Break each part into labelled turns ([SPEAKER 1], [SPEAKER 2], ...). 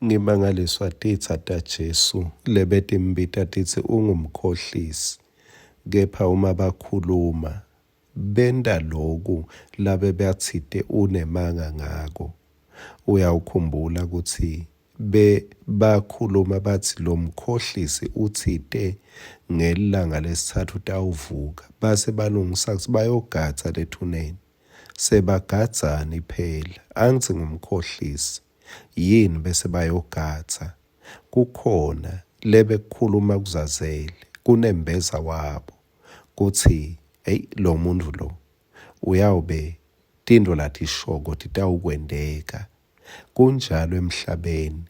[SPEAKER 1] Ngimangaliswa titsa taJesu lebetimbita titsi ungumkhohlisi, kepha uma bakhuluma, benta loku labebatsite unemanga ngako. Uyawukhumbula kutsi bebakhuluma batsi lomkhohlisi utsite ngelilanga lesitsatfu utawuvuka, base balungisa kutsi bayogadza lethuneni. Sebagadzani phela, angitsi ngumkhohlisi yini bese bayogadza. Kukhona lebekukhuluma kuzazele kunembeza wabo kutsi eyi lo muntfu lo uyawube tintfo latishoko titawukwenteka. Kunjalo emhlabeni,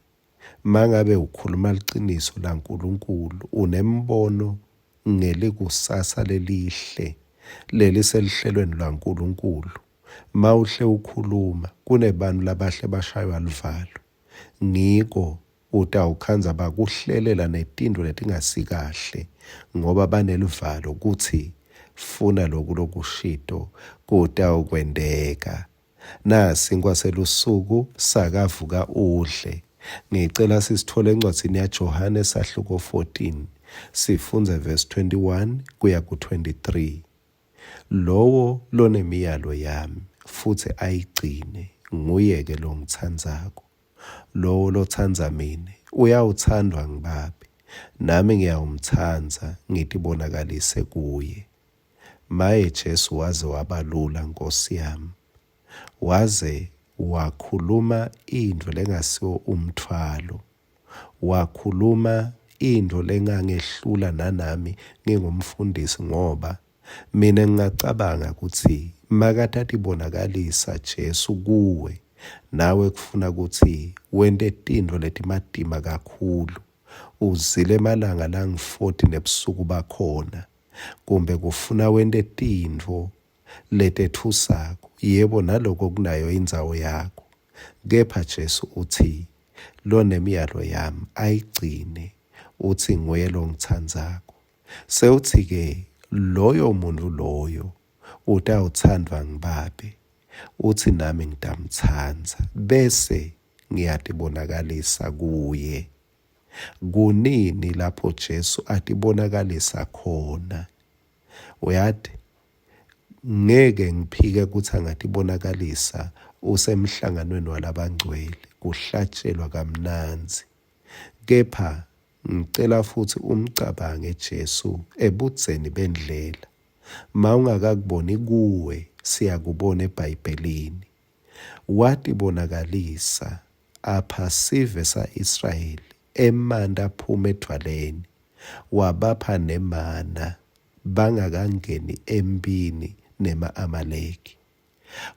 [SPEAKER 1] mangabe ukhuluma liciniso laNkulunkulu unembono ngelikusasa lelihle leliseluhlelweni lwaNkulunkulu. Mawuhle ukhuluma kunebantu labahle bashaywa luvalo. Ngiko utawukhandza bakuhlelela netintfo letingasikahle ngoba baneluvalo kutsi funa loku lokushito kutawukwenteka. Nasinkwa selusuku sakavuka udle. Ngicela sisithole encwadzini yaJohane sahluko 14 sifundze verse 21 kuya ku-23. Lowo lonemiyalo yami futsi ayigcine nguye-ke longitsandzako. Lowo lotsandza mine uyawutsandvwa nguBabe, nami ngiyawumtsandza ngitibonakalise kuye. Maye Jesu waze wabalula Nkosi yami. Waze wakhuluma intfo lengasiwo umtfwalo. Wakhuluma intfo lengangehlula nanami ngingumfundisi ngoba mina ngingacabanga kutsi makatatibonakalisa Jesu kuwe nawe kufuna kutsi wente tintfo letimatima kakhulu uzile emalanga langu-40 nebusuku bakhona kumbe kufuna wente tintfo letetfusako, yebo naloko kunayo indzawo yako. Kepha Jesu utsi, Lonemiyalo yami ayigcine, utsi nguye longitsandzako. Sewutsi-ke loyo muntfu loyo utawutsandvwa nguBabe, utsi nami ngitamtsandza, bese ngiyatibonakalisa kuye. Kunini lapho Jesu atibonakalisa khona? Uyati, ngeke ngiphike kutsi angatibonakalisa usemhlanganweni walabangcwele, kuhlatshelwa kamnandzi. Kepha ngicela futsi umcabange Jesu ebudzeni bendlela. Mawungakakuboni kuwe, siyakubona eBhayibhelini. Watibonakalisa apha sive sa-Israyeli emanti aphuma edvwaleni, wabapha nemana bangakangeni emphini nema-Amaleki.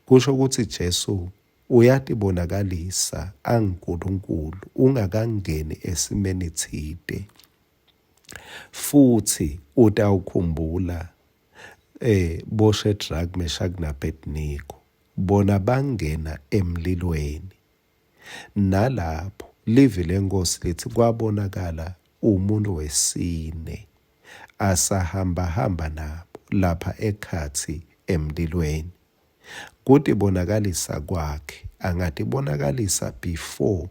[SPEAKER 1] Kusho kutsi Jesu uyatibonakalisa anguNkulunkulu ungakangeni esimeni tsite. Futsi utawukhumbula eh boShedrack, Meshach naAbednego bona bangena emlilweni. Nalapho livi leNkhosi litsi kwabonakala umuntu wesine asahambahamba nabo lapha ekhatsi emlilweni. Kutibonakalisa kwakhe angatibonakalisa before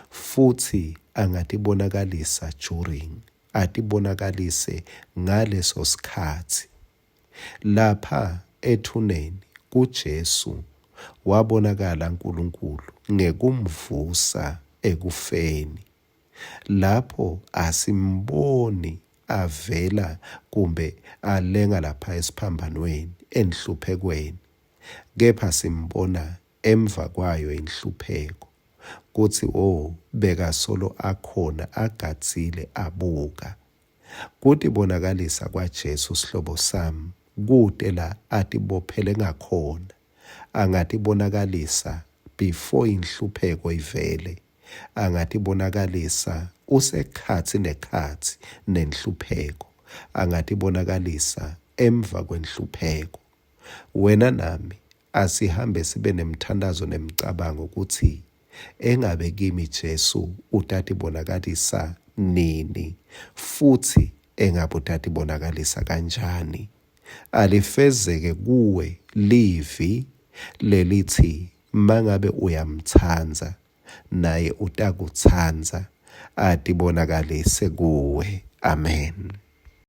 [SPEAKER 1] futsi angatibonakalisa during, atibonakalise ngaleso sikhatsi. Lapha ethuneni kuJesu wabonakala Nkulunkulu ngekumvusa ekufeni. Lapho asimboni avela kumbe alenga lapha esiphambanweni enhluphekweni, kepha simbona emva kwayo inhlupheko kutsi o bekasolo akhona agadzile abuka. Kutibonakalisa kwaJesu sihlobo sami kute la atibophele ngakhona angatibonakalisa before inhlupheko ivele angatibonakalisa usekhatsi nekhatsi nenhlupheko angatibonakalisa emva kwenhlupheko. Wena nami asihambe sibe nemthandazo nemcabango kutsi engabe kimi Jesu utatibonakalisa nini futsi engabe utatibonakalisa kanjani. Alifezeke kuwe livi lelitsi mangabe uyamtsandza. naye utakutsandza, atibonakalise kuwe. Amen.